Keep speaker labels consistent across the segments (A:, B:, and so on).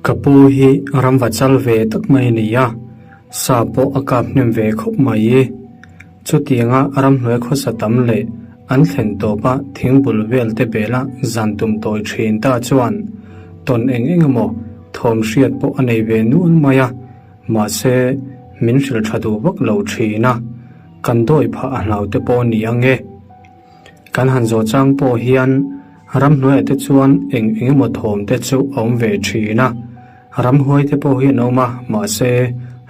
A: Ka pu hi ramva chal ve tak mai a ni a, sa pawh a kap hnem ve khawp mai. Chutianga ramhnuai khawsa tam leh an thlen tawpa thingbul vel te bela zan tum tawi thin ta chuan tawn eng eng emaw thawm hriat pawh a nei ve nual mai a, mahse min hrilh tha duh vak lo thin a, kan dawi phah a hlau te pawh a ni ang e. Kan han zawh chang pawh hian ramhnuaiah te chuan eng eng emaw thawm te chu a awm ve thin a, ramhuai te pawh hi an awm a, mahse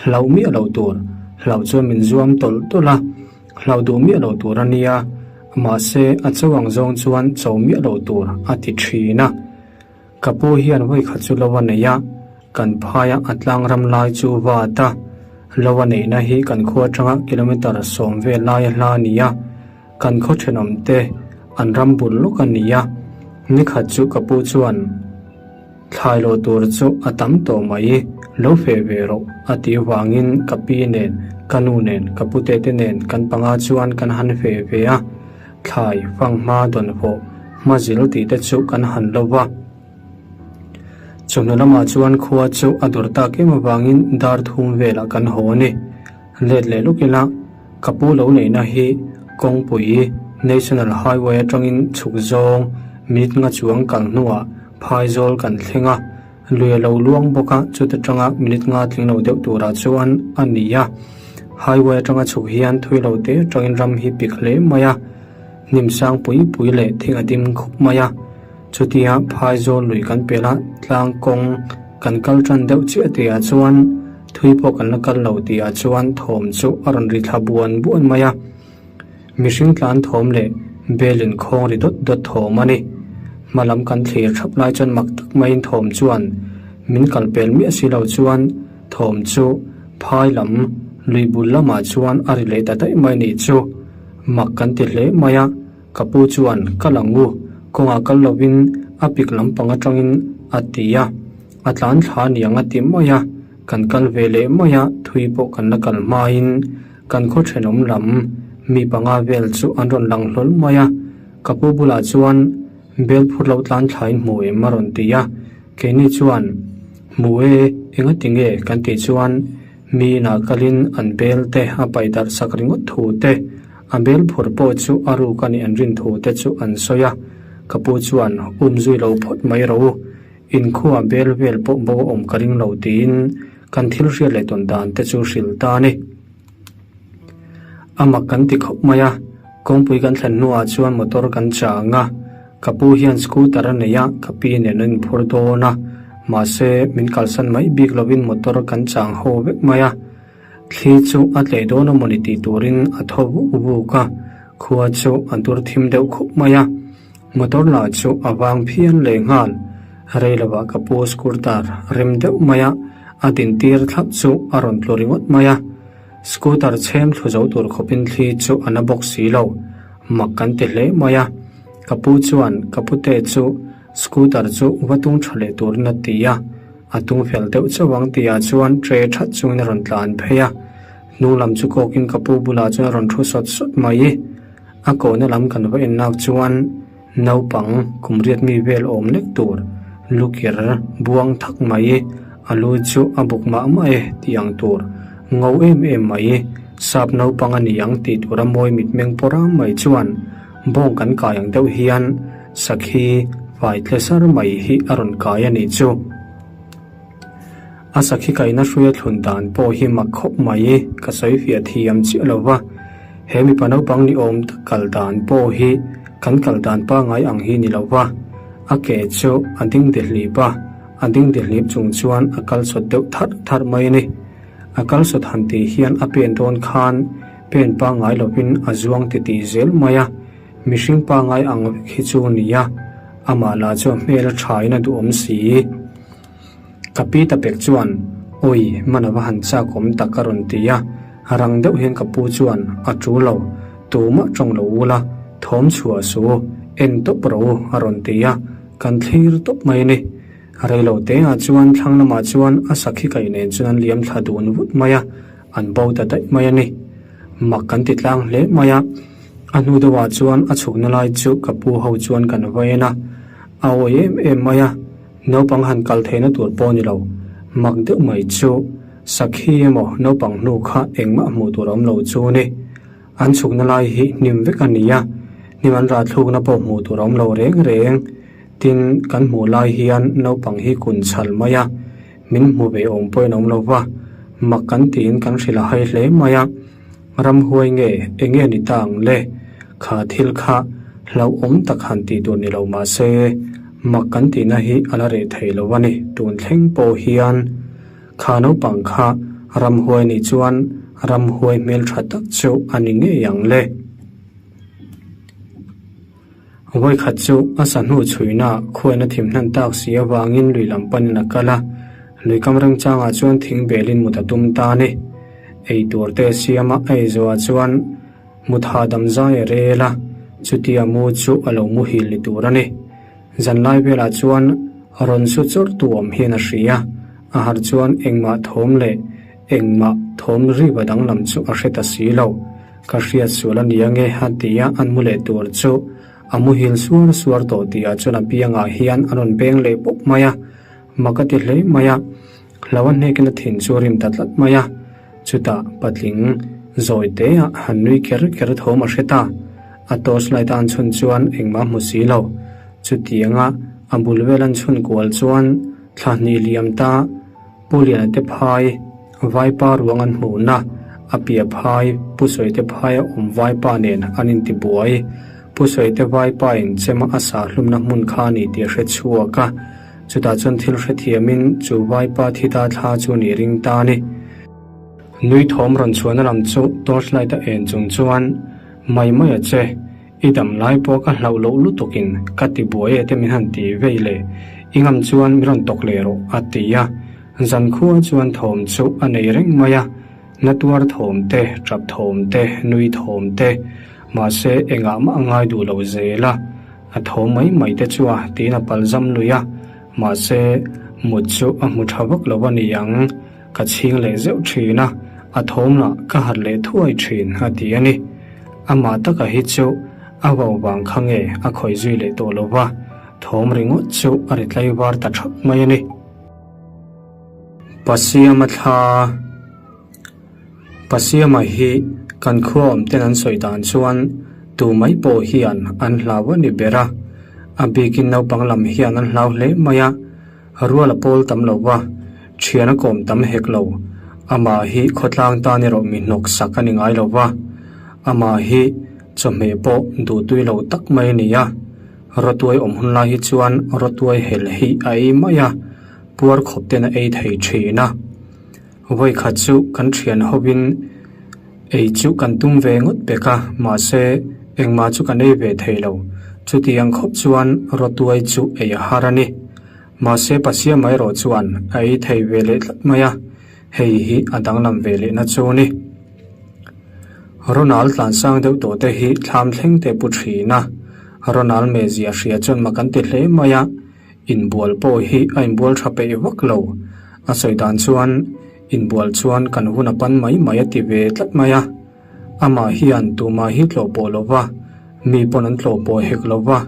A: hlauh miah loh tur, hlauh chuan min zuam tawlh tawlh a, hlauh duh miah loh tur a nia, mahse a cho ang zawng chuan cho miah loh tur a ti thin a. Ka pu hian vawi khat chu lo a nei a, kan phaia a tlang ram lai chu va at a, lo a neihna hi kan khua atanga kilometre sawm vel lai a hla a ni a, kan khaw thenawm te an ram bul lawk a ni a, nikhat chu ka pu chuan thlai loh tur chu a tam tawh mai, lo feh ve rawh a tih avangin ka pi nen, ka nu nen, ka pute te nen kan panga chuan kan han feh ve a. Thlai, fanghma, dawnfawh, hmazil tih te chu kan han lo va. Chawhnu lamah chuan khua chu a dur tak em avangin dar thum velah kan haw a ni. Let leh lawk ila, ka pu lo neihna hi kawngpui National Highway atangin chhuk zawng minute nga chuang kal hnuah phaizawl kan thleng a, lui a lo luang bawk a, chuta tanga minute nga tling lo deuh turah chuan a ni a. Highway atanga chhuk hian thui lo te atangin ram hi pik hle mai a, hnim sang pui pui leh thing a dim khup mai a. Chutia phaizawl lui kan pel a, tlang kawng kan kal tan deuh chiah tihah chuan thui pawh kan la kal lo tihah chuan thawm chu a rawn ri thla buan buan mai a. Mihring tlan thawm leh bel inkhawng ri dawt dawt thawm a ni. Hma lam kan thlir thap lai chuan mak tak maiin thawm chuan min kal pel miah si lo chuan thawm chu phai lam lui bul lamah chuan a ri leh ta daih mai nih chu mak kan ti hle mai a, ka pu chuan ka lang u, kawngah kal lovin a pik lampang atangin a ti a, a tlan thla niang a ti mai a, kan kal ve leh mai a, thui pawh kan la kal hmain. Kan khaw thenawm lam mi panga vel chu an rawn lang hlawl mai a, ka pu bulah chuan bel phur lo tlan thlain hmu em a rawn ti a, keini chuan hmu e, enga ti nge kan tih chuan mi inah kalin an bel te a paih darh sak ringawt thu te, a bel phur pawh chu a ruk a nih an rin thu te chu an sawi a, ka pu chuan um zui lo phawt mai ro u, inkhua bel vel pawh bo a awm ka ring lo tiin Kan thil hriat leh tawn dan te chu hrilh ta a ni. A mak kan ti khawp mai a, kawngpui kan thlen hnuah chuan motor kan chang a, ka pu hian scooter a nei a, ka pi nen an inphur dawn a, mahse min kalsan mai bik lovin motor kan chang ho vek mai a, thli chu a tleh dawn a mawni tih turin a thaw vuk vuk a, khua chu a dur thim deuh khawp mai a. Motor lah chu a vang phian leh nghal. Rei lovah ka pu scooter rem deuh mai a, a dintir thlap chu a rawn tlu ringawt mai a. Scooter chhem thlu zo tur khawpin thli chu a na bawk si lo. Mak kan ti hle mai a. Ka pu chuan ka pute chu scooter chu va tung tha leh turin a ti a. A tung fel deuh chauh ang tihah chuan tray that chungin a rawn tlan phei a. Hnung lam chu kawkin ka pu bulah chuan a rawn thu sawt sawt mai. A kohna lam kan va en nak chuan naupang kum riat mi vel awm lek tur lukir buang thak mai, a lu chu a buk mah mah e tih ang tur ngo em em mai, sap naupang a ni ang tih tura mawi mitmeng pawr ang mai chuan bawng kan kai ang deuh hian sakhi fai tle sar mai hi a rawn kai a nih chu. A sakhi kaihna hruia thlun dan pawh hi mak khawp mai, ka sawi fiah thiam chiah lo va. He mipa naupang ni awm tak kal dan pawh hi kan kal dan pangngai ang hi ni lo va, a ke chu a ding dihlip a, a ding dihlip chung chuan a kal sawt deuh tharh tharh mai a ni. A kal sawt han tih hian a pen dawn khan pen pangngai lovin a zuang titih zel mai a, mihring pangngai ang vek hi chu ni a, amah lah chu a hmel a thain a duhawm si. Ka pi ta pek chuan, Awi, man a va han chak awm tak a rawn ti a, rang deuh hian ka pu chuan, A tu lo, tumah tawng lo ul a, thawm chhuah su, en tawp ro a rawn ti a, kan thlir tawp mai a ni. Reilo teah chuan thlang lamah chuan a sakhi kaih nen chuan an liam thla dun vut mai a, an bo ta daih mai a ni. Mak kan ti tlang hle mai a, a hnu deuhah chuan a chhukna lai chu ka pu ho chuan kan va en a, a awi em em mai a. Naupang han kal theihna tur pawh ni lo. Mak deuh mai chu sakhi emaw naupang hnu kha engmah hmuh tur a awm lo chu ni. An chhukna lai hi hnim vek a ni a, hnim an rah thlukna pawh hmuh tur a awm lo reng reng. Tin, kan hmuh lai hian naupang hi kun chhal mai a, min hmu ve awm pawhin a awm lo va, mak kan tiin kan hrilh a hai hle mai a. Ramhuai nge eng nge ni ta ang le? Kha thil kha hlauhawm tak han tih tur ni lo mah se, mak kan tihna hi a la reh thei lo a ni. Tun thleng pawh hian kha naupang kha ramhuai nih chuan ramhuai hmeltha tak chu a ni ngei ang le. Vawikhat chu a sahnu chhuina khuaina thim hnan tak si avangin lui lam panin a kal a, lui kam remchangah chuan thing belin mut a tum ta a ni. Ei tur te siama a ei zawhah chuan mut hahdam zai a rel a, chutia mu chu a lo muhil ni tur a ni. Zanlai velah chuan rawn su chawrh tu awm hian a hria, a harh chuan engmah thawm leh engmah thawm riva danglam chu a hre ta si lo. Ka hriat sual a nia nge a ti a, an mu leh tur chu a muhil suar suar tawh tihah chuan a biangah hian a rawn beng leh pawp mai a, mak a ti hle mai a, hlo a hnekin a thin chu a rim ta tlat mai a, chutah patling zawi te ah han nui ker ker thawm a hre ta, a torch light a an chhun chuan engmah a hmu si lo, chutianga a bul vel an chhun kual chuan thla hnih liam ta. Pu Liana te phai Vaipa ruang an hmuhna, a pia phai Pu Sawite phaia awm Vaipa nen an inti buai. Pu Sawite Vaipa in chema a sa hlumna hmun kha a ni tih a hre chhuak a, chutah chuan thil hrethiamin chu Vaipa thi ta thla chu ni ring ta a ni. Nui thawm rawn chhuahna lam chu torchlight a en chung chuan mai mai a che. I dam lai pawh ka hlauh loh lutukin ka ti buai e te min han ti vei le, i ngam chuan min rawn tawk leh rawh a ti a. Zankhua chuan thawm chu a nei reng mai a, na tuar thawm te, tap thawm te, nui thawm te, mahse engah mah a ngai duh lo zel a, a thawm mai mai te chu a tiin a pal zam lui a, mahse mut chu a hmu tha vak lo a ni ang, ka chhing leh zeuh thin a, a thawm lah ka harh leh thuai thin a ti a ni. Amah taka hi chu a vau vang kha nge a khawih zui leh tawh lo va, thawm ringawt chu a ri tlaivar ta thap mai a ni. Pasiama thla Pasiama hi kan khua awm ten an sawi dan chuan tu mai pawh hian an hlau a ni ber a, a bikin naupang lam hian an hlau hle mai a. Rual a pawl tam lo va, thian a kawm tam hek lo. Amah hi khawtlang tan erawh mi hnawk sak a ni ngai lo va, amah hi chawhmeh pawh duhtui lo tak mai a ni a. Rawtuai awm hun lai hi chuan rawtuai hel hi a ei mai a, puar khawp ten a ei thei thin a. Vawikhat chu kan thian hovin ei chu kan tum ve ngawt pek a, mahse engmah chu kan ei ve thei lo. Chutiang khawp chuan rawtuai chu ei a har a ni. Mahse Pasiama erawh chuan a ei thei ve leh tlat mai a, hei hi a danglam ve lehna chu a ni. Ronald tlansang deuh tawh te hi thlam thleng te pu thin a, Ronald mezia hria chuan mak an ti hle mai a, Inbual pawh hi a inbual tha peih vak lo. A sawi dan chuan inbual chuan kan hun a pan mai mai a ti ve tlat mai a. Amah hian tumah hi tlawh pawh lo va, mi pawn an tlawh pawh hek lo va.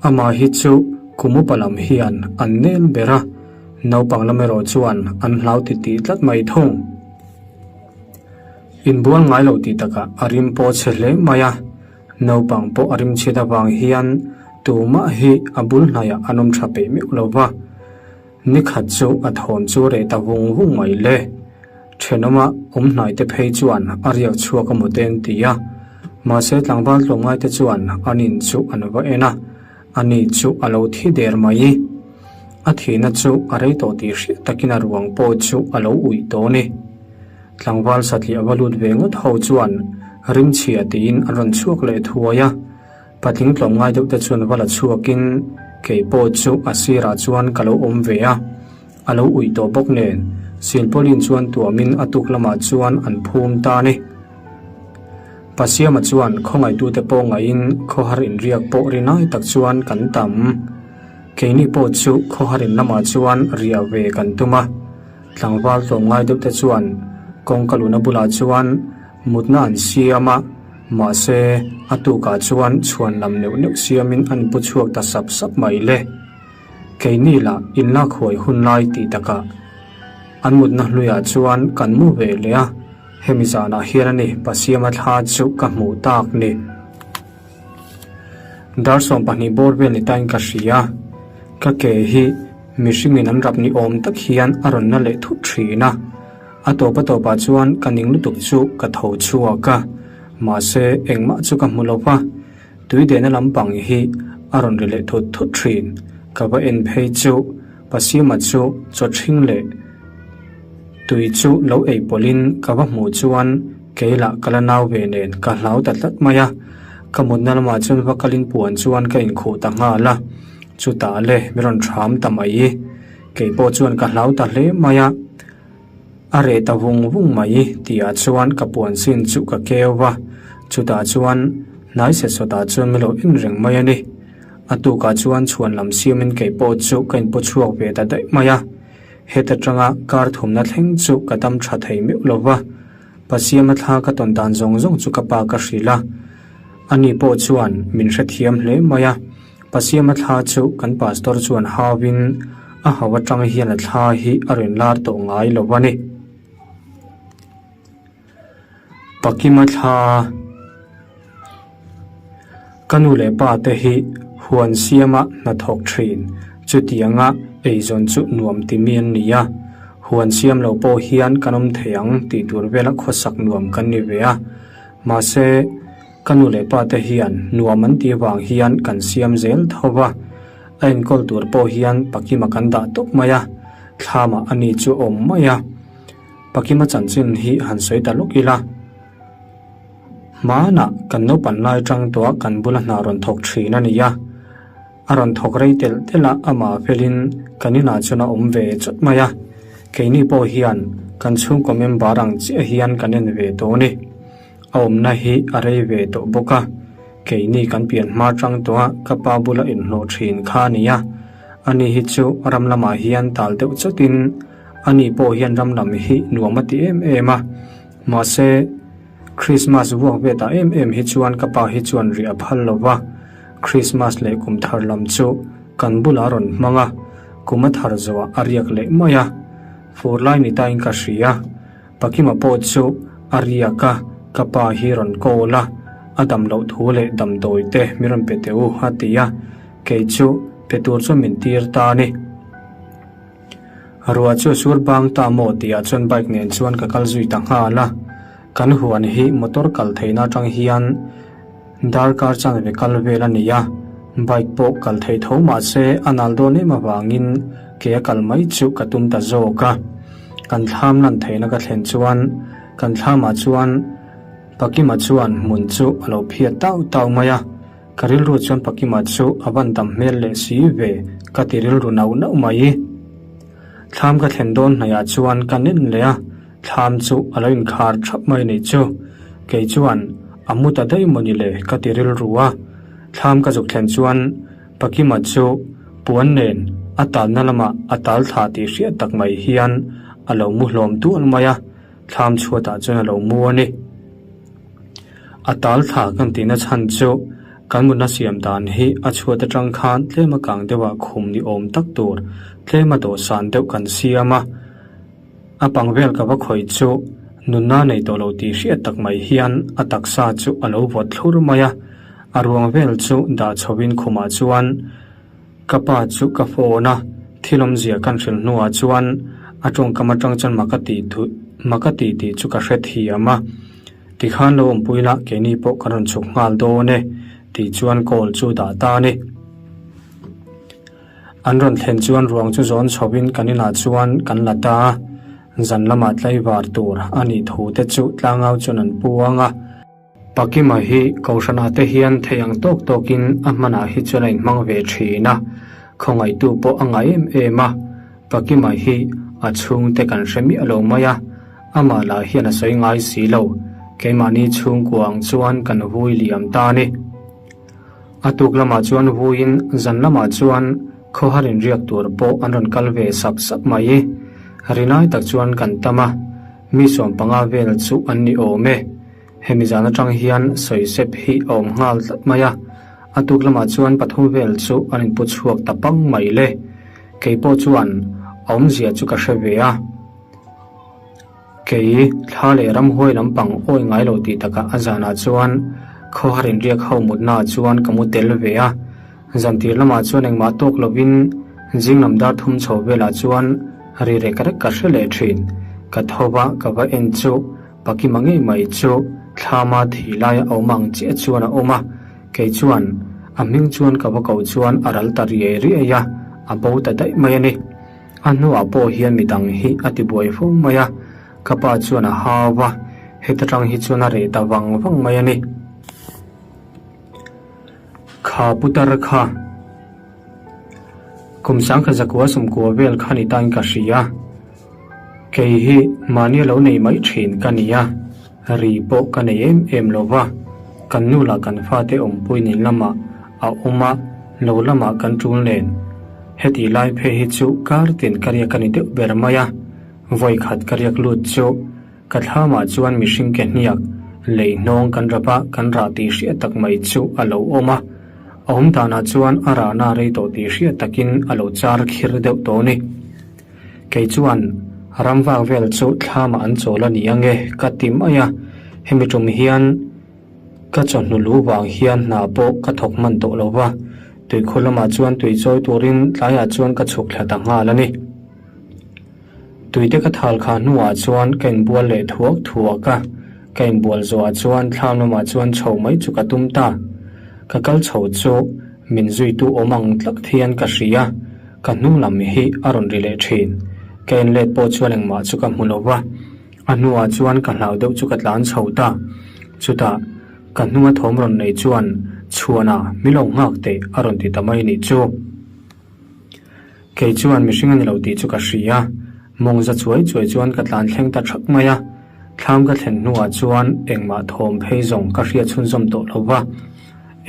A: Amah hi chu kum upa lam hian an nel ber a, naupang lam erawh chuan an hlau ti tih tlat mai thung. Inbual ngai lo tih takah a rim pawh a chhe hle mai a. Naupang pawh a rimchhiat avang hian tumah hi a bul hnaiah an awm tha peih meuh lo va. Nikhat chu a thawm chu reh ta vung vung mai le. Thenawma awm hnaite phei chuan a riak chhuak a maw te an ti a. Mahse tlangval tlawmngaite chuan an in chu an va en a, ani chu a lo thi der mai. A thihna chu a rei tawh tih hriat takin a ruang pawh chu a lo uih tawh a ni. Tlangval satliah va lut ve ngawt ho chuan rimchhia tiin an rawn chhuak leh thuai a, patling tlawmngai deuh te chuan va la chhuakin kei pawh chu a sirah chuan ka lo awm ve a, a lo uih tawh bawk nen silpawlin chuan tuamin a tuk lamah chuan an phum ta a ni. Pasiama chuan khawngaihtute pawh ngaihin khawhar inriak pawh rinai tak chuan kan tam. Keini pawh chu khawhar in lamah chuan riah ve kan tum a. Tlangval tlawmngai deuh te chuan kawngka luna bulah chuan mutna an siam a, mahse a tukah chuan chhuan lam neuh neuh siamin an inpu chhuak ta sap sap mai le. Keini lah inlak huai hun lai tih takah an mutna hluiah chuan kan mu ve leh a, hemi zanah hian a ni Pasiama thla chu ka hmuh tak ni. Dar 12 bawr vel ni tain ka hria, ka ke hi mihringin an rap ni awm tak hian a rawn na leh thut thin a, a tawp a tawpah chuan ka ning lutuk chu ka tho chhuak a, mahse engmah chu ka hmu lo va, tui dehna lampang hi a rawn ri leh thut thut thin, ka va en phei chu Pasima chu chaw ṭhing leh tui chu lo ei pawlhin ka va hmuh chuan kei lah ka la nau ve nen ka hlau ta tlat mai a. Ka mutna lamah chuan va kalin puan chuan ka inkhuh ta nghal a, chutah le mi rawn ṭham ta mai. Kei pawh chuan ka hlau ta hle mai a, a reh ta vung vung mai tihah chuan ka puan sin chu ka keu va, chutah chuan hnai set sawtah chuan mi lo en reng mai a ni. A tukah chuan chhuan lam siamin kei pawh chu ka inpaw chhuak ve ta daih mai a. Heta tanga kar thumna thleng chu ka dam tha thei meuh lo va. Pasiama thla ka tawn dan zawng zawng chu ka pa ka hrilh a. Ani pawh chuan min hrethiam hle mai a. Pasiama thla chu kan pastor chuan hauin a hau atang hian a thla hi a rawn lar tawh ngai lo a ni. Pakima thla Ka nu leh pa te hi huan siama hnathawk thin, chutianga eizawn chu nuam ti mi an ni a, huan siam lo pawh hian kan awm thei ang tih tur vela khawsak nuam kan ni ve a, mahse ka nu leh pa te hian nuam an tih avang hian kan siam zel tho va, a enkawl tur pawh hian Pakima kan dah tawp mai a, thlamah ani chu a awm mai a. Pakima chanchin hi han sawi ta lawk ila. Hmanah kan naupan lai tang tawh kan bula hna rawn thawk thin a ni a, a rawn thawk rei telh telh a, amah felin kan inah chuan a awm ve chawt mai a, keini pawh hian kan chhungkaw member ang chiah hian kan en ve tawh a ni. A awmna hi a rei ve tawh bawk a, keini kan pian hma tang tawh a ka pa bula inhlawh thin kha a ni a, ani hi chu ram lamah hian tal deuh chawtin ani pawh hian ram lam hi nuam a ti em em a. Mahse, Krismas vuak ve ta em em hi chuan ka pa hi chuan rih a phal lo va, Krismas leh kum thar lam chu kan bulah a rawn hmang a, kum a thar zawhah a riak leh mai a. Fur lai ni tain ka hria, Pakima pawh chu a riak a, ka pa hi rawn call a, a dam loh thu leh damdawi te min rawn pe teh u a ti a, kei chu pe tur chuan min tir ta a ni. Ruah chu a sur bang ta maw tihah chuan bike nen chuan ka kal zui ta nghal a, kan huan hi motor kal theihna atang hian darkar chanve kal vel a ni a, bike pawh kal thei tho mahse a nal dawn em avangin ke a kal mai chu ka tum ta zawk a, kan thlam lan theihna ka thlen chuan kan thlamah chuan Pakima chuan hmun chu a lo phiat tau tau mai a. Ka rilru chuan Pakima chu a van dam hmel leh si ve ka ti rilru nauh nauh mai. Thlam ka thlen dawn hnaihah chuan ka nen leh a, thlam chu a lo inkhar thap mai nih chu. Kei chuan a mu ta daih maw ni le ka ti rilru a. Thlam ka zuk thlen chuan Pakima chu puan nen a talna lamah a tal thla tih hriat tak mai hian a lo mu hlawm tual mai a, thlam chhuatah chuan a lo mu a ni. A tal thla kan tihna chhan chu kan mutna siam dan hi a chhuat atang khan tlema kang deuhah khum ni awm tak tur tlema dawhsan deuh kan siam a, a pang vel ka va khawih chu nunna nei tawh lo tih hriat tak mai hian a taksa chu a lo vawt thlur mai a, a ruang vel chu dah chhoin khumah chuan Ka pa chu ka phone a, thil awmzia kan hrilh hnuah chuan a tawngkam atang chuan maka tih thu maka tih tih chu ka hre thiam a, tikhan lo awmpui la keini pawh kan rawn chhuk nghal dawn e tih chuan call chu dah ta a ni. An rawn thlen chuan ruang chu zawn chhovin kan inah chuan kan la ta a, zan lamah tlaivar tur a nih thu te chu tlangau chuan an puang a. Pakima hi Kohhranah te hian thei ang tawk tawkin a hmanah hi chuan a inhmang ve thin a, khawngaihtu pawh a ngah em em a. Pakima hi a chhungte kan hre miah lo mai a, amah lah hian a sawi ngai si lo, keimahni chhungkua ang chuan kan vui liam ta a ni. A tuk lamah chuan vuiin zan lamah chuan khawhar inriak tur pawh an rawn kal ve sap sap mai. Rinai tak chuan kan tam a. Mi 15 vel chu an ni awm e. Hemi zan atang hian sawisep hi a awm nghal tlat mai a, a tuk lamah chuan pathum vel chu an inpu chhuak ta pang mai le. Kei pawh chuan a awmzia chu ka hre ve a. Kei thla leh ramhuai lampang awi ngai lo tih takah a zanah chuan khawhar inriak ho mutnaah chuan ka mu tel ve a. Zantir lamah chuan engmah tawk lovin zing lam dar thum chho velah chuan ri rek rek ka hre leh thin. Ka tho va, ka va en chu Pakima ngei mai chu thlama thi laia a awm ang chiah chuan a awm a. Kei chuan a hming chuan ka va koh chuan a ral ta riai riai a, a bo ta daih mai a ni. A hnuah pawh hian midang hi a ti buai fo mai a, ka pa chuan a hau va, heta tang hi chuan a reh ta vang vang mai a ni. Kha putar kha kum sangkhat zakua sawmkua vel kha ni tain ka hria, kei hi mahni a lo nei mai thin ka ni a, ri pawh ka nei em em lo va, kan nu lah kan fate awmpui nin lamah a awm a, lo lamah kan tul nen. Heti lai phei hi chu kar tin ka riak a ni deuh ber mai a, vawi khat ka riak lut chu ka thlamah chuan mihring ke hniak lei hnawng kan rap a, kan rah tih hriat tak mai chu a lo awm a, a awm danah chuan a rahna rei tawh tih hriat takin a lo char khir deuh tawh a ni. Kei chuan ram vak vel chu thlamah an chawl a ni ange ka ti mai a, hemi tum hian Ka chawhnu lu vang hian hna pawh ka thawk hman tawh lo va, tuikhu lamah chuan tui chawi turin tlaiah chuan ka chhuk thla ta nghal a ni. Tuite ka thal kha hnuah chuan ka inbual leh thuak thuak a, ka inbual zawhah chuan thlam lamah chuan chho mai chu ka tum ta. Ka kal chho chu min zuitu awm ang tlak thian ka hria, ka hnung lam hi a rawn ri leh thin. Ka inlet pawh chuan engmah chu ka hmu lo va. A hnuah chuan ka hlau deuh chu ka tlan chho ta. Chutah, ka hnunga thawm rawn nei chuan Chhuana mi lo nghak teh a rawn ti ta mai nih chu. Kei chuan mihring a ni lo tih chu ka hria. Mawng za chuai chuai chuan ka tlan thleng ta thak mai a. Thlam ka thlen hnuah chuan engmah thawm phei zawng ka hria chhunzawm tawh lo va.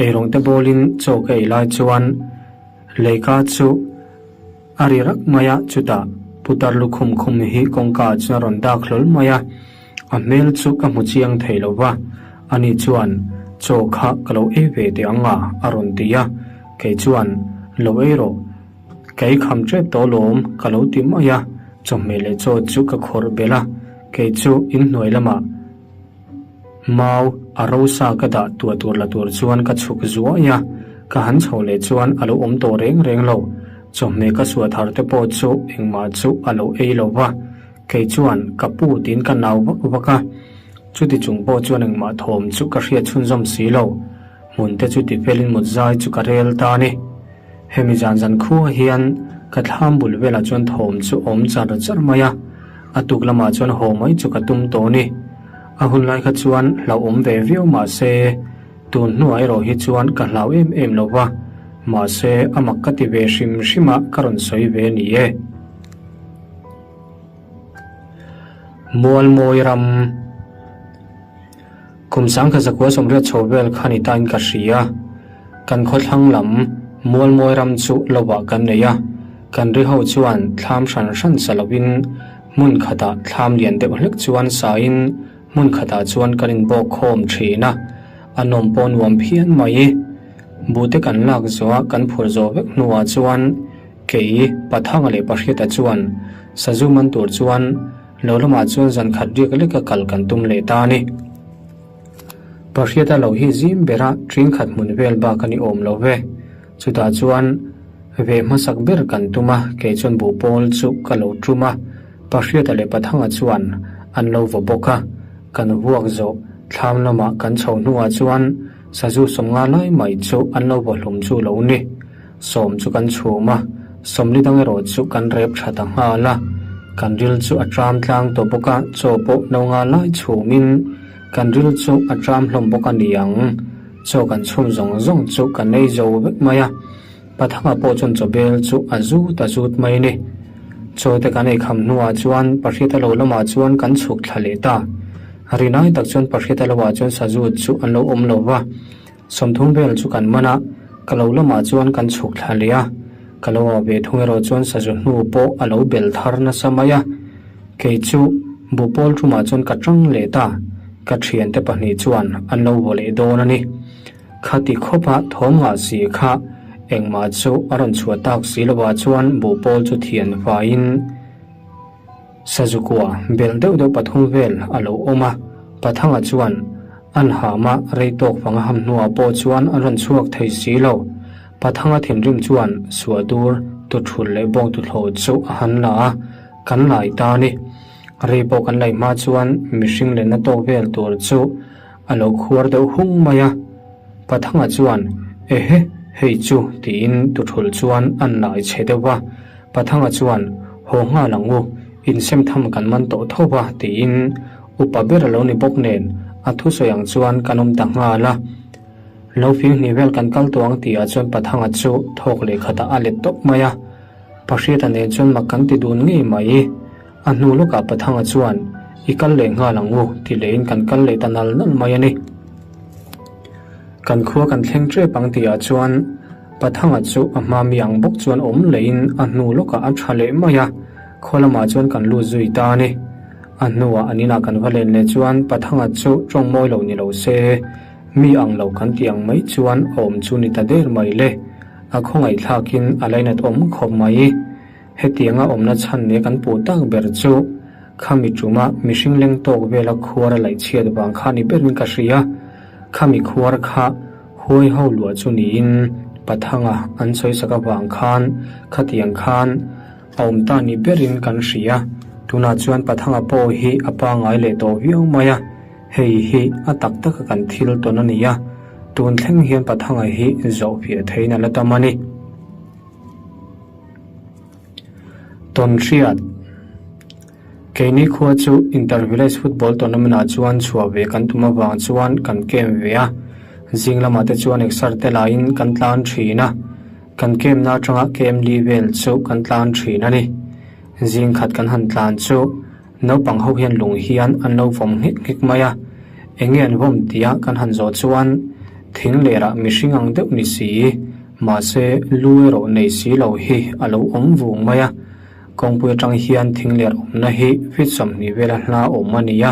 A: Eirawng te bawlin chaw ka ei lai chuan Leika chu A ri rak mai a, chutah putar lukhum khum hi kawngka ah chuan a rawn dak hlawl mai a, a hmel chu ka hmu chiang thei lo va, ani chuan chaw kha ka lo ei ve teh ang a, a rawn ti a, kei chuan lo ei rawh, ka ei kham tep tawh lawm ka lo ti mai a, chawhmeh leh chaw chu ka khawrh belh a, kei chu inhnuai lamah. Mau a rosa ka dah tua tur la tur chuan ka chhuk zuai a, ka han chho leh chuan a lo awm tawh reng reng lo. Chawhmeh ka suah thar te pawh chu engmah chu a lo ei lo va, kei chuan ka pu tiin ka nau vak vak a. Chuti chung pawh chuan engmah thawm chu ka hriat chhunzawm si lo. Hmun te chu tifelin mut zai chu ka rel ta a ni. Hemi zan zan khuah hian ka thlam bul velah chuan thawm chu awm char char mai a, a tuk lamah chuan haw mai chu ka tum tawh a ni. A hun lai kha chuan hlauhawm ve viau mah se, tun hnuah erawh hi chuan ka hlau em em lo va, mahse a mak ka ti ve hrim hrim a ka rawn sawi ve ni e. Mualmawi ram. Kum sangkhat zakua sawmriat chho vel kha ni tain ka hria. Kan khawthlang lam Mualmawi ram chu lovah kan nei a, kan ri ho chuan thlam hran hran sa lovin hmun khatah thlam lian deuh hlek chuan sain hmun khatah chuan kan inbawk khawm thin a, a nawm pawh nuam phian mai. Buhte kan lak zawh a kan phur zawh vek hnuah chuan kei Pathanga leh Pahriata chuan sazu man tur chuan Lo lamah chuan zan khat riak leka kal kan tum leh ta a ni. Pahriata lo hi zim bera ṭing khat hmun vel bak a ni awm lo ve. Chutah chuan ve hmasak ber kan tum a, kei chuan buhpawl chu ka lo tum a, Pahriata leh Pathanga chuan an lo vaw bawk a. Kan vuak zawh thlam lamah kan chho hnuah chuan sazu sawmnga lai mai chu an lo vaw hlum chu lo ni. Sawm chu kan chhum a, sawmli dang erawh chu kan rep tha ta nghal a. Kan ril chu a tram tlang tawh bawk a, chaw pawh no nga lai chhumin kan ril chu a tram hlawm bawk a ni ang. Chaw kan chhum zawng zawng chu kan ei zo vek mai a, Pathanga pawh chuan chaw bel chu a zut a zut mai a ni. Chaw te kan ei kham hnuah chuan Pahriata lo lamah chuan kan chhuk thla leh ta. Rinai tak chuan Pahriata loah chuan sazut chu an lo awm lo va. Sawmthum vel chu kan man a, ka lo lamah chuan kan chhuk thla leh a, ka lo ah ve thung erawh chuan sazu hnu pawh a lo bel thar nasa mai a, kei chu buhpawl tumah chuan ka tang leh ta, ka thiante pahnih chuan an lo vaw leh dawn a ni. Khati khawpa thawm ngah si kha. Engmah chu a rawn chhuah tak si lovah chuan buhpawl chu thian faiin Sazukua bel deuh deuh pathum vel a lo awm a. Pathanga chuan an hama rei tawk fang a ham hnuah pawh chuan an rawn chhuak thei si lo. Pathanga thinrim chuan suahdur tuthul leh bawng tuthlawh chu a han la a, kan lai ta a ni. Rei pawh kan laih hma chuan mihring lenna tawk vel tur chu a lo khuar deuh hung mai a. Pathanga chuan, Ehe, hei chu, tiin tuthul chuan an lai chhe deuh va. Pathanga chuan, Haw nghal ang u, insem tham kan man tawh tho va, tiin upa ber a lo ni bawk nen a thusawi ang chuan kan awm ta nghal a. Lo fing hnih vel kan kal tawh ang tihah chuan Pathanga chu thawk leh khatah a let tawp mai a. Pahriata nen chuan mak kan ti dun ngei mai. A hnu lawkah Pathanga chuan, I kal leh nghal ang u, ti lehin kan kal leh ta nal nal mai a ni. Kan khua kan thleng tep ang tihah chuan Pathanga chu a hma mi ang bawk chuan awm lehin a hnu lawkah a tha leh mai a, khaw lamah chuan kan lut zui ta a ni. A hnuah an inah kan va len leh chuan Pathanga chu tawng mawi lo ni lo se, mi ang lo kan tih ang mai chuan a awm chu ni ta der mai le. A khawngaihthlakin a lainat awm khawp mai. Hetianga awmna chhan nia kan puh tak ber chu khami tuma mihring leng tawk vela khuar a laih chhiat vang kha ni berin ka hria. Khami khuar kha huai ho luah chu niin Pathanga an sawi sak avang khan khatiang khan a awm ta ni berin kan hria. Tunah chuan Pathanga pawh hi a pangai leh tawh viau mai a, hei hi a tak taka kan thil tawn a ni a, tun thleng hian Pathanga hi zawhfiah theiin a la tam a ni. Tawnhriat, Keini khua chu Inter Village Football Tournament ah chuan chhuah ve kan tum avang chuan kan camp ve a, zing lamah te chuan exer te laiin kan tlan thin a, kan camp na atanga camp li vel chu kan tlan thin a ni. Zing khat kan han tlan chu naupang ho hian lung hian an lo vawm nghek nghek mai a, enge an vawm tia kan han zawh chuan thing lerah mihring ang deuh ni si. Mahse, lu erawh nei si lo hi a lo awm vung mai a, kawngpui atang hian thing ler awmna hi feet 20 vela hla awm a ni a.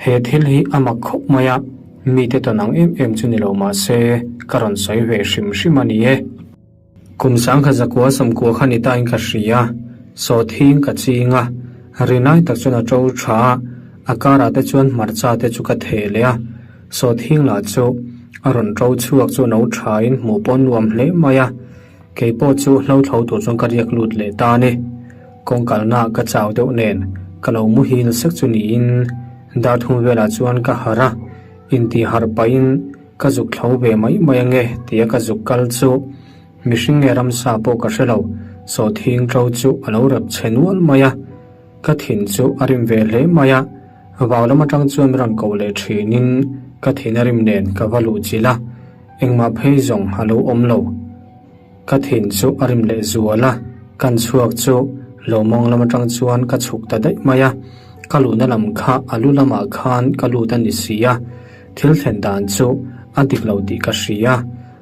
A: He thil hi a mak khawp mai a, mite tawn ang em em chu ni lo mahse, ka rawn sawi ve hrim hrim a ni e. Kum sangkhat zakua sawmkua kha ni tain ka hria, sawhthing ka ching a, rinai tak chuan a to tha a, a karah te chuan hmarcha te chu ka theh leh a. Sawhthing lah chu a rawn to chhuak chu no thain hmuh pawh nuam hle mai a, kei pawh chu hlo thlo tur chuan ka riak lut leh ta a ni. Kawng kalnaah ka chau deuh nen ka lo muhil sek chu niin dar thum velah chuan ka harh a, intih harh pahin ka zuk thlo ve mai mai ange tia ka zuk kal chu mihring nge ramsa pawh ka hre lo, sawhthing to chu a lo rep chhe nual mai a. Ka thin chu a rim ve hle mai a, vau lam atang chuan min rawn koh leh thinin ka thin a rim nen ka va luh chilh a, engmah phei zawng a lo awm lo. Ka thin chu a rim leh zual a, kan chhuak chu lawmawng lam atang chuan ka chhuk ta daih mai a, ka luhna lam kha a lu lamah khan ka lut a ni si a, thil thlen dan chu a dik lo tih ka hria,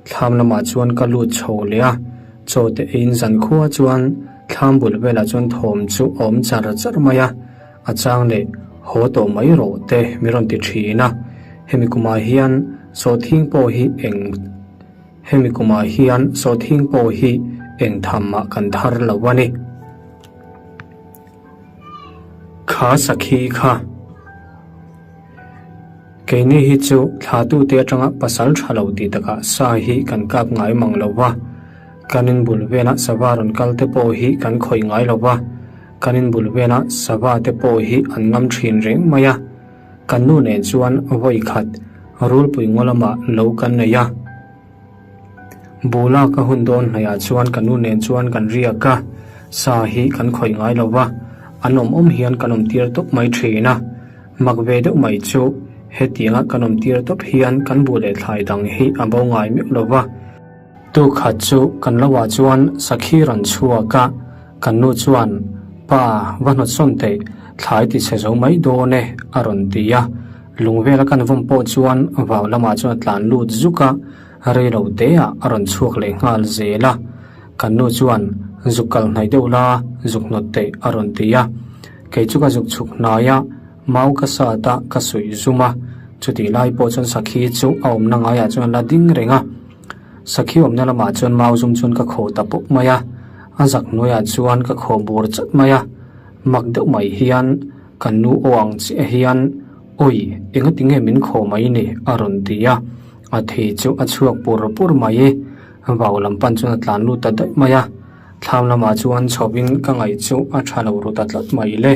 A: thlam lamah chuan ka lut chho leh a, chaw te eiin zankhua chuan Thlam bul velah chuan thawm chu a awm char char mai a, a chang leh haw tawh mai rawh te min rawn ti thin a. Hemi kumah hian sawhthing pawh hi eng Hemi kumah hian sawhthing pawh hi eng tham mah kan thar lo a ni. Kha sakhi kha. Keini hi chu thlatute atanga pasal tha lo tih takah sa hi kan kap ngai mang lo va. Kan inbul vela sava rawn kal te pawh hi kan khawih ngai lo va, kan inbul vela sava te pawh hi an ngam thin reng mai a. Kan nu nen chuan vawi khat rulpui ngaw lamah lo kan nei a. Bula ka hun dawn hnaihah chuan ka nu nen chuan kan riak a, sa hi kan khawih ngai lo va, an awm awm hian kan awm tir tawp mai thin a. Mak ve deuh mai chu hetianga kan awm tir tawp hian kan bu leh thlai dang hi a bo ngai meuh lo va. Tu khat chu kan lo ah chuan sakhi rawn chhuak a, kan nu chuan, Pa, va hnawt sawn teh, thlai ti chhe zo mai dawn e, a rawn ti a. Lung vela kan vawm pawh chuan vau lamah chuan a tlan lut zuk a, rei lo te ah a rawn chhuak leh nghal zel a. Kan nu chuan, Zuk kal hnaih deuh la, zuk hnawt teh, a rawn ti a. Kei chu ka zuk chhuk hnai a, mau ka sat a, ka suih zum a. Chutih lai pawh chuan sakhi chu a awmna ngaiah chuan a la ding reng a. Sakhi awmna lamah chuan mau zum chuan ka khawh ta pawp mai a, a zak hnuaiah chuan ka khawh bur chat mai a. Mak deuh mai hian kan nu aw ang chiah hian, Awi, engati nge min khawh mai ni? a rawn ti a. A thi chu a chhuak pur pur mai i, vau lam pan chuan a tlan lut ta daih mai a. Thlam lamah chuan chhovin ka ngaih chu a tha lo ru ta tlat mai le.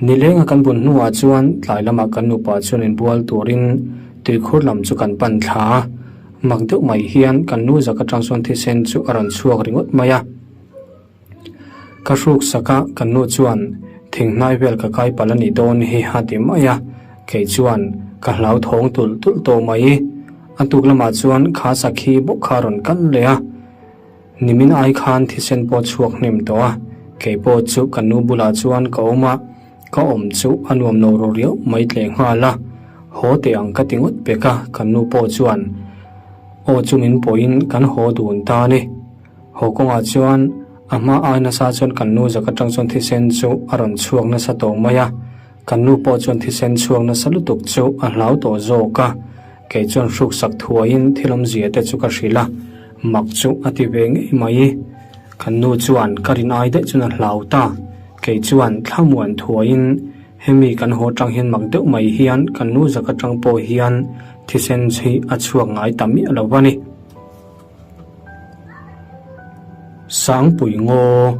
A: Nilenga kan bun hnuah chuan tlai lamah kan nupa chuan inbual turin tuikhur lam chu kan pan thla a. Mak deuh mai hian kan nu zak atang chuan thisen chu a rawn chhuak ringawt mai a. Ka hruk sak a, kan nu chuan thing hnai vel ka kai palh a nih dawn hi a ti mai a, kei chuan ka hlauthawng tulh tulh tawh mai. A tuk lamah chuan kha sakhi bawk kha a rawn kal leh a. Nimin ai khan thisen pawh chhuak hnem tawh a, kei pawh chu ka nu bulah chuan ka awm a, ka awm chu a nuam lo ru riau mai tleh nghal a, haw teh ang ka ti ngawt pek a, kan nu pawh chuan aw chu min pawhin kan haw dun ta a ni. Haw kawngah chuan a hma ai nasa chuan kan nu zak atang chuan thisen chu a rawn chhuak nasa tawh mai a, kan nu pawh chuan thisen chhuak nasa lutuk chu a hlau tawh zawk a, kei chuan hruksak thuaiin thil awmzia te chu ka hrilh a, mak chu a ti ve ngei mai. Kan nu chuan ka rin ai daih chuan a hlau ta, kei chuan thlamuan thuaiin hemi kan haw tang hian mak deuh mai hian kan nu zak atang pawh hian thisen hi a chhuak ngai ta miah lo va ni. Sangpui ngaw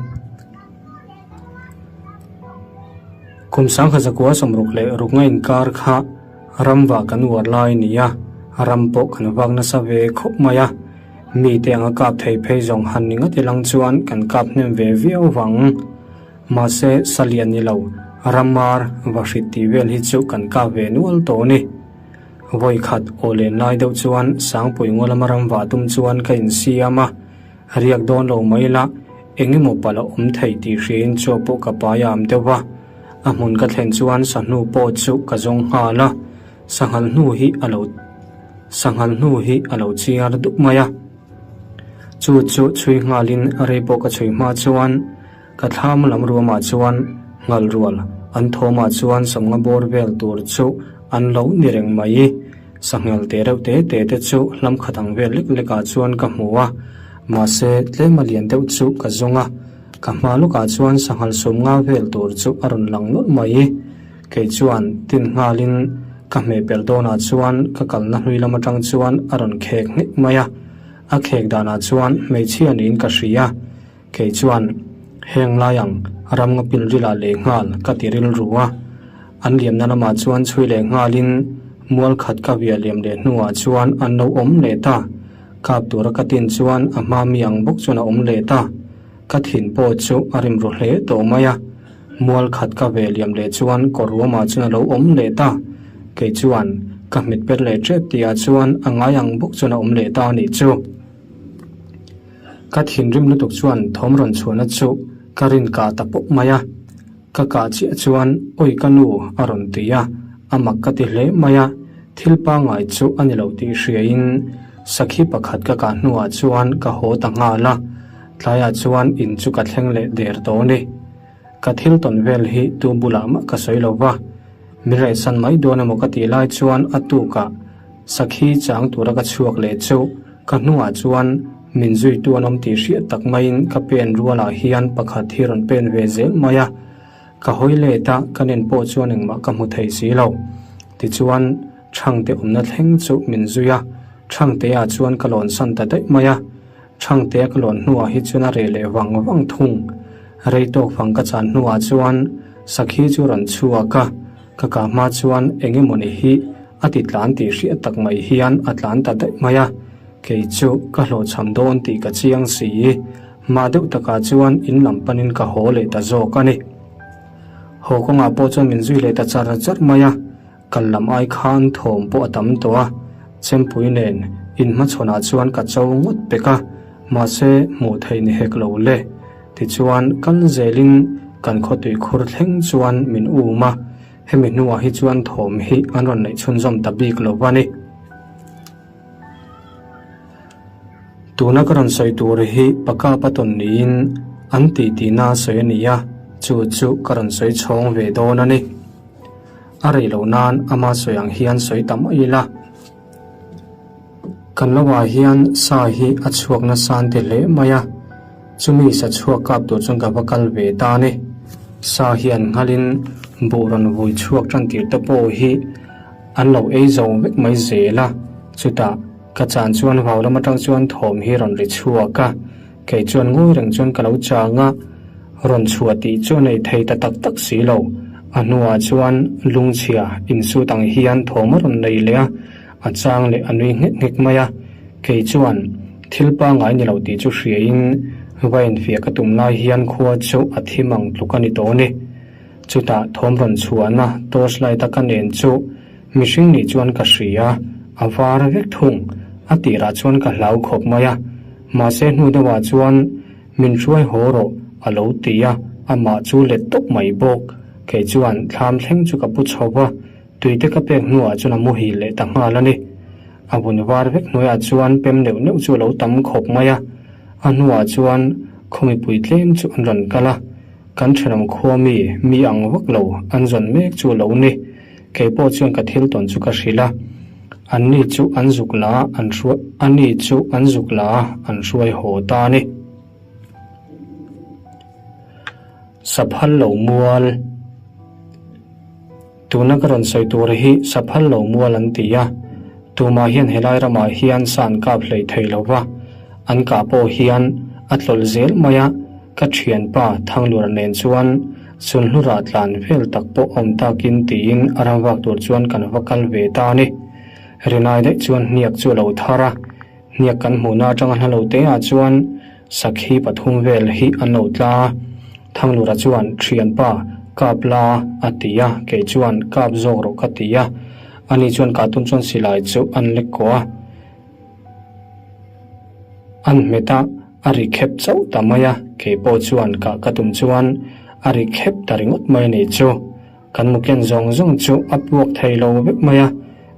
A: Kum sangha zakua sawmruk leh rukna inkar kha ramva kan uar lai a ni a, ram pawh kan vak nasa ve khawp mai a. Mite anga kap thei phei zawng han ni ngawt ilang chuan kan kap hnem ve viau vang. Mahse, salian ni lo, ramar, vahrit tih vel hi chu kan kap ve nual tawh a ni. Vawi khat aw len lai deuh chuan Sangpui ngaw lama ram vah tum chuan ka insiam a, riak dawn lo mai la, eng emaw palh a awm thei tih hriain chaw pawh ka pai am deuh va. A hmun ka thlen chuan sahnu pawh chu ka zawng nghal a, sanghal hnu hi a lo sanghal hnu hi a lo chiar dup mai a. Chu chu chhui nghalin rei pawh ka chhui hma chuan Ka thlam lam ruamah chuan nghal rual an thawmah chuan sawmnga bawr vel tur chu an lo ni reng mai. Sanghel te reuh te te te chu hlam khat ang vel lek lekah chuan ka hmu a, mahse tlema lian deuh chu ka zawng a, ka hma lawkah chuan sanghal sawmnga vel tur chu a rawn lang nawlh mai. Kei chuan tin nghalin ka hmeh per dawnah chuan ka kalna hlui lam atang chuan a rawn khek nghek mai a, a khek danah chuan hmeichhia niin ka hria. Kei chuan, Heng lai ang, ram nga pil rilah leh nghal ka ti rilru a. An liamna lamah chuan chhui leh nghalin mual khat ka viah liam leh hnuah chuan an lo awm leh ta. Kap tura ka tin chuan a hma mi ang bawk chuan a awm leh ta. Ka thin pawh chu a rim ru hle tawh mai a. Mual khat ka ve liam leh chuan kawr ruamah chuan a lo awm leh ta. Kei chuan ka hmet per leh tep tihah chuan a ngai ang bawk chuan a awm leh ta a nih chu. Ka thinrim lutuk chuan thawm rawn chhuahna chu ka rin kah ta pawp mai a, ka kah chiah chuan awi ka nu a rawn ti a, a mak ka ti hle mai a, thil pangngai chu a ni lo tih hriain sakhi pakhat ka kah hnuah chuan ka haw ta nghal a, tlaiah chuan in chu ka thleng leh der tawh a ni. Ka thil tawn vel hi tu bulah mah ka sawi lo va, min rehsan mai dawn emaw ka tih lai chuan a tukah sakhi chang tura ka chhuak leh chu Ka hnungah chuan min zuitu an awm tih hriat tak maiin ka pen rualah hian pakhat hi rawn pen ve zel mai a. Ka hawi let a, ka nen pawh chuan engmah ka hmu thei si lo. Tichuan, Thangte awmna thleng chu min zui a, Thangtea chuan ka lawnsan ta daih mai a. Thangtea ka lawn hnuah hi chuan a reh leh vang vang thung. Rei tawk fang ka chan hnuah chuan sakhi chu rawn chhuak a, ka kah hma chuan eng emawni hi A ti tlan tih hriat tak mai hian a tlan ta daih mai a, kei chu ka hlawhchham dawn tih ka chiang si. Mah deuh takah chuan in lam panin ka haw leh ta zawk a ni. Haw kawngah pawh chuan min zui leh ta char char mai a, kal lam ai khan thawm pawh a tam tawh a, chempui nen inhmachhawnah chuan ka cho ngawt pek a, mahse hmuh theih ni hek lo le. Tichuan kal zelin kan khawtui khur thleng chuan min um a. Hemi hnuah hi chuan thawm hi an rawn neih chhunzawm ta bik lo va ni. Tuna ka rawn sawi tur hi Paka Paton niin an tihtina sawi a ni a, chu chu ka rawn sawi chhawng ve dawn a ni. A rei lo nan ama sawi ang hian sawi ta mai ila. Kan lovah hian sa hi a chhuak nasa an ti hle mai a, chumi sa chhuak kap tur chuan ka va kal ve ta a ni. Sa hian nghalin buh rawn vui chhuak tan tir te pawh hi an lo ei zo vek mai zel a, chutah ka chan chuan vau lam atang chuan thawm hi rawn ri chhuak a, kei chuan ngawi reng chuan ka lo chang a, rawn chhuah tih chu a nei thei ta tak tak si lo. A hnuah chuan lungchhia insut ang hian thawm a rawn nei leh a, A chang leh a nui nghek nghek mai a, kei chuan thil pangngai ni lo tih chu hriain va infiah ka tum lai hian khua chu a thim ang tluk a ni tawh a ni. Chutah thawm rawn chhuahna torch light a ka nen chu mihring nih chuan ka hria, a var vek thung. A tirah chuan ka hlau khawp mai a, mahse hnu deuhah chuan min hruai haw rawh a lo ti a, amah chu let tawp mai bawk. Kei chuan thlam thleng chu ka pu chho va. Tui te ka pek hnuah chuan a muhil leh ta nghal a ni. A vun var vek hnuaiah chuan pem neuh neuh chu a lo tam khawp mai a. A hnuah chuan khaw mipui tlem chu an rawn kal a. Kan thenawm khua mi, mi ang vak lo an zawn mek chu a lo ni. Kei pawh chuan ka thil tawn chu ka hrilh a. An ni chu an zuk la a, an hruai, a ni chu an zuk la a, an hruai haw ta a ni. Saphal lo mual. Tuna ka rawn sawi tur hi Saphal lo mual an ti a, tumah hian helai ramah hian sa an kap hlei thei lo va, an kah pawh hian a tlawlh zel mai a, ka thianpa Thanglura nen chuan Sunhlura tlan vel tak pawh awm takin tiin a ram vak tur chuan kan va kal ve ta a ni. Rinai daih chuan hniak chu a lo thar a, hniak kan hmuhna atanga hla lo te ah chuan Sakhi pathum vel hi an lo tla a, Thanglura chuan Thianpa, kap la a ti a, kei chuan kap zawk rawh ka ti a, ani chuan kahtun chuan silai chu an lek kawh a, an hmet a, a ri khep chauh ta mai a, kei pawh chuan kah ka tum chuan a ri khep ta ringawt mai a nih chu. Kan mu ken zawng zawng chu a puak thei lo vek mai a,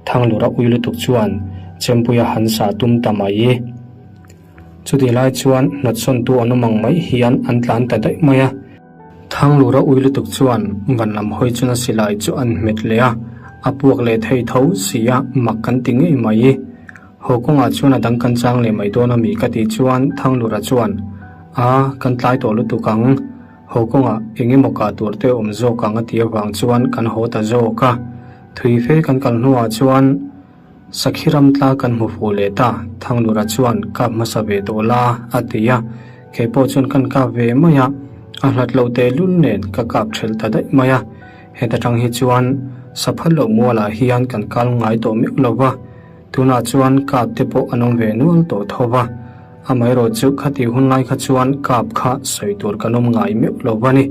A: Thanglura ui lutuk chuan Chempuia han sa tum ta mai. Chutih lai chuan hnawtsawntu an awm ang mai hian an tlan ta daih mai a. Thanglura ui lutuk chuan van lam hawi chuna silai chu an hmet leh a, a puak leh thei tho si a, mak kan ti ngei mai. Haw kawngah chuan a dang kan chang leh mai dawn a mi ka tih chuan Thanglura chuan, A, kan tlai tawh lutuk ang. Haw kawngah eng emaw kah tur te awm zawk ang a tih avang chuan kan haw ta zawk a. Thui fe kan kal hnuah chuan Sakhi ram tla kan hmu fuh leh ta, Thanglura chuan kap hmasa ve tawh la a ti a, kei pawh chuan kan kap ve mai a, a hlat lo tehlul nen ka kap thelh ta daih mai a, heta tang hi chuan Saphal loh mualah hian kan kal ngai tawh meuh lo va, tunah chuan kap te pawh an awm ve nual tawh tho va, amaherawhchu khatih hun lai kha chuan kap kha sawi tur kan awm ngai meuh lo va ni.